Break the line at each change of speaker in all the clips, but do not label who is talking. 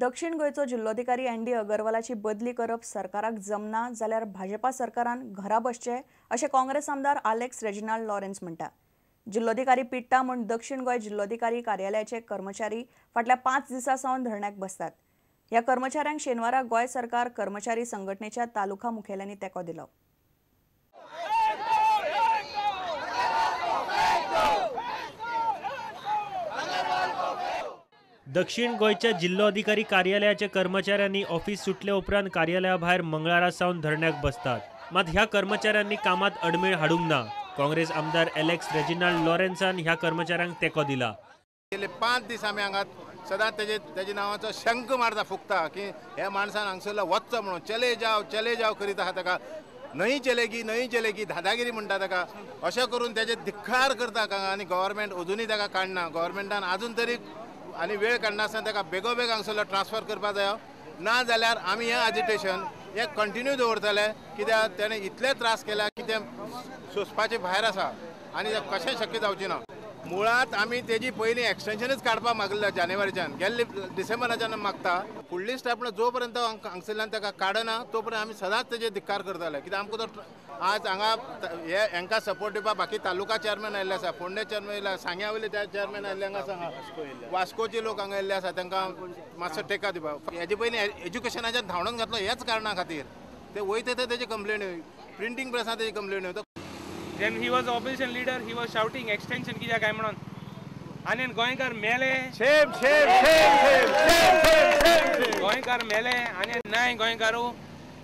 दक्षिण गोंयचो जिल्लोधिकारी N D अगरवालाची बदली करप सरकाराक जमना जाल्यार भाजपा सरकारान घरा बसचें अशें काँग्रेस आमदार आलेक्स रेजिनाल्ड लॉरेन्स म्हणटा। जिल्लोधिकारी पिडटा म्हूण दक्षिण गोंय जिल्लोधिकारी कार्यालयाचे कर्मचारी फाटल्या 5 दिसां सावन धरण्याक बसतात। ह्या कर्मचाऱ्यांक शेनवारा गोंय सरकार कर्मचारी संघटनेच्या तालुका मुखेल्यांनी तेंको दिलो।
दक्षिण गोंयच्या जिल्लोधिकारी कार्यालयाच्या कर्मचाऱ्यांनी ऑफिस सुटले उपरांत कार्यालया भायर मंगळारा सावन धरण्याक बसतात। मात ह्या कर्मचाऱ्यांनी कामात अडमेळ हाडूंक ना। काँग्रेस आमदार एलेक्स रेजिनाल्ड लॉरेन्सान ह्या कर्मचाऱ्यांक तेंको दिला।
गेले 5 दीस आमी हांगा सदांच तेजे नांवाचो शंख मारता, फुकता की ह्या माणसान हांगसरलो वचचो म्हणून, चले जाव चले जाव करीत आहा ताका, नहीं चलेगी नहीं चलेगी दादागिरी म्हणटा ताका, अशें करून तेजे धिक्कार करता आनी गव्हर्मेंट अजुनूय ताका काडना। गव्हर्मेंटान आजून तरी आनी वेळ काडनासतना ताका बेगोबेग हांगसरलो ट्रान्सफर करपा जायो, ना जाल्यार आमी हें एजिटेशन हें कंटिन्यू दवरतले। कित्याक तेणें इतले त्रास केल्या की तें सोंसपाचे भायर आसा आनी तें कशें शक्य जावचें ना। मुळांत आमी तेजी पयलीं एक्सटेन्शनूच काडपाक मागलें जानेवारीच्यान, गेल्ले डिसेंबराच्यान मागता। फुडली स्टेप जो पर्यंत हांगसरल्यान ताका काडना तो पर्यंत आमी सदांच तेजे धिक्कार करतले। कित्याक आमकां तो आज हांगा हे हांकां सपोर्ट दिवपाक बाकी तालुका चेअरमॅन आयिल्ले आसा, फोंडे चेअरमॅन आयिल्ले, सांग्या वयले चेअरमॅन आयिल्ले हांगा आसा, वास्कोचे लोक हांगा आयिल्ले आसा, तांकां मातसो टेका दिवपाक। हेजे पयलीं एज्युकेशनाच्यान धांवडून घातलो ह्याच कारणा खातीर, ते वयता थंय तेजी कंप्लेन, प्रिंटींग प्रेसान तेजी complain.
Then he was opposition leader, he was shouting extension कित्याक काय म्हणून, आनी गोंयकार मेले,
shame shame shame shame shame shame,
गोंयकार मेले आनी नाय गोंयकारू,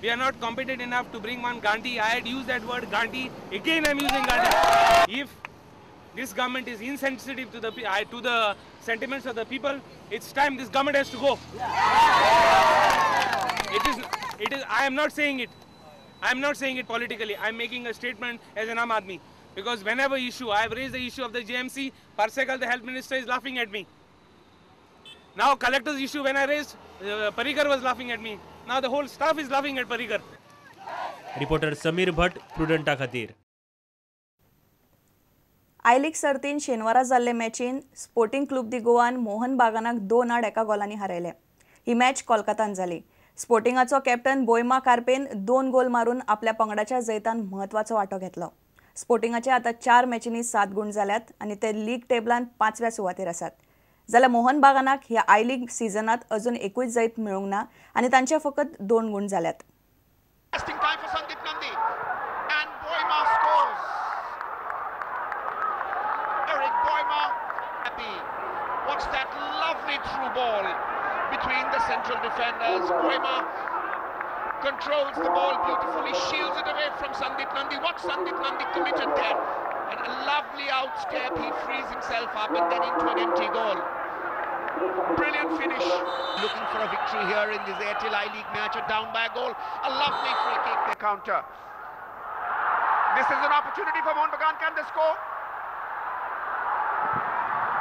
we are not competent enough to bring one Gandhi. I had used that word Gandhi, again I am using Gandhi. If this government is insensitive to the sentiments of the people, it's time this government has to go. It is I am not saying it. I am not saying it politically. I am making a statement as an Aam Aadmi, because whenever issue, I have raised the issue of the JMC, Parsekal, the health minister, is laughing at me. Now collector's issue when I raised, Parrikar was laughing at me. Now the whole staff is laughing at Parrikar.
Reporter Sameer Bhatt, Prudenta खातीर।
I league सर्तीन शेनवारा जाल्ले मॅचीन sporting club दी गोवान मोहन बागानाक 2-1 गोलांनी हारयले। ही match कोलकातान जाली। स्पोर्टिंगाचो captain बोयमा कार्पेन 2 गोल मारून आपल्या पंगडाच्या जैतान म्हत्वाचो वांटो घेतलो। स्पोर्टिंगाचे आतां 4 मॅचींनी 7 गूण जाल्यात आनी ते लीग टेबलान 5व्या सुवातेर आसात। जाल्यार मोहन बागानाक ह्या I league सिजनात अजून एकूय जैत मेळूंक ना आनी तांचे फकत 2 गूण जाल्यात।
Between the central defenders, Boima controls the ball beautifully, shields it away from Sandeep Nandi. What Sandeep Nandi committed there, and a lovely outstep, he frees himself up and then into an empty goal. Brilliant finish. Looking for a victory here in this Airtel I-League match, down by a goal. A lovely free kick, the counter. This is an opportunity for Mohun Bagan. Can they score?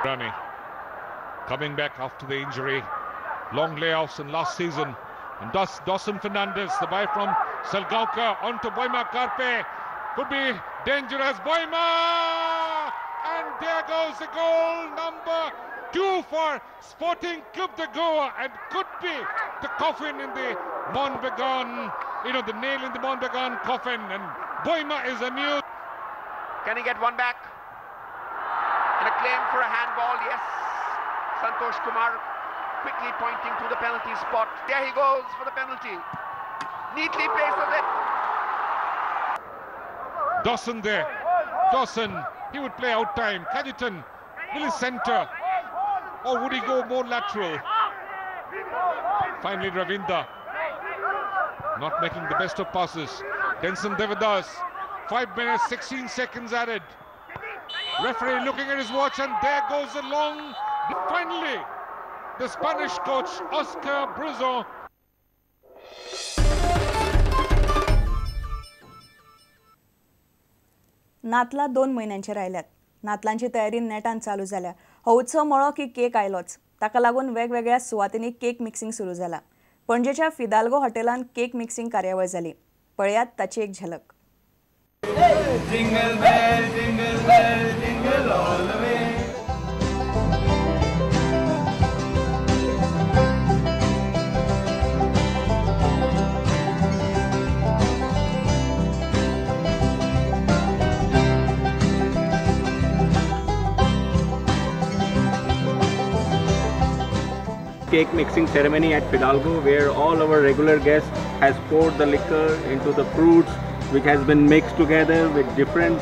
Rani coming back after the injury. Long layoffs in last season. And Dawson Fernandez, the buy from Salgaonkar onto Boima Karpe. Could be dangerous. Boima! And there goes the goal number 2 for Sporting Club de Goa, and could be the coffin in the Mohun Bagan, you know, the nail in the Mohun Bagan coffin. And Boima is amused.
Can he get one back? And a claim for a handball, yes. Santosh Kumar quickly pointing to the penalty spot. There he goes for the penalty. Neatly places it.
Dawson there. Dawson, he would play out time. Cajetan, will he center? Or would he go more lateral? Finally, Ravinda, not making the best of passes. Denson Devadas, 5 minutes, 16 seconds added. Referee looking at his watch, and there goes the long... Finally, the Spanish coach Oscar Bruzon.
नातला 2 म्हयन्यांचे राहिल्यात। नातलांची तयारी नेटान चालू जाल्या। हो उत्सव म्हळो की cake आयलोच, ताका लागून वेगवेगळ्या सुवातींनी केक मिक्सिंग सुरू जाला। पणजेच्या फिदाल्गो हॉटेलान केक मिक्सिंग कार्यावळ जाली। पळयात ताची एक झलक।
Jingle bell, jingle bell, jingle all the way. cake mixing ceremony at Fidalgo, where all our regular guests has poured the liquor into the fruits, which has been mixed together with different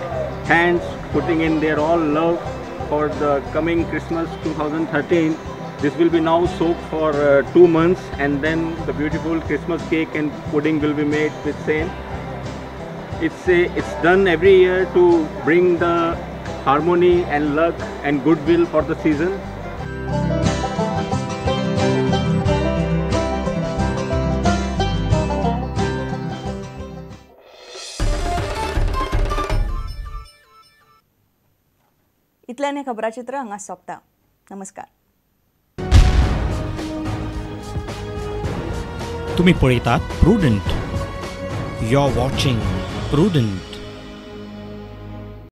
hands, putting in their all love for the coming Christmas 2013. This will be now soaked for 2 months, and then the beautiful Christmas cake and pudding will be made with same. It's done every year to bring the harmony and luck and goodwill for the season.
इतल्यान हें खबराचित्र हांगा सोंपता. नमस्कार.
तुम्ही पळयतात Prudent. You are watching Prudent.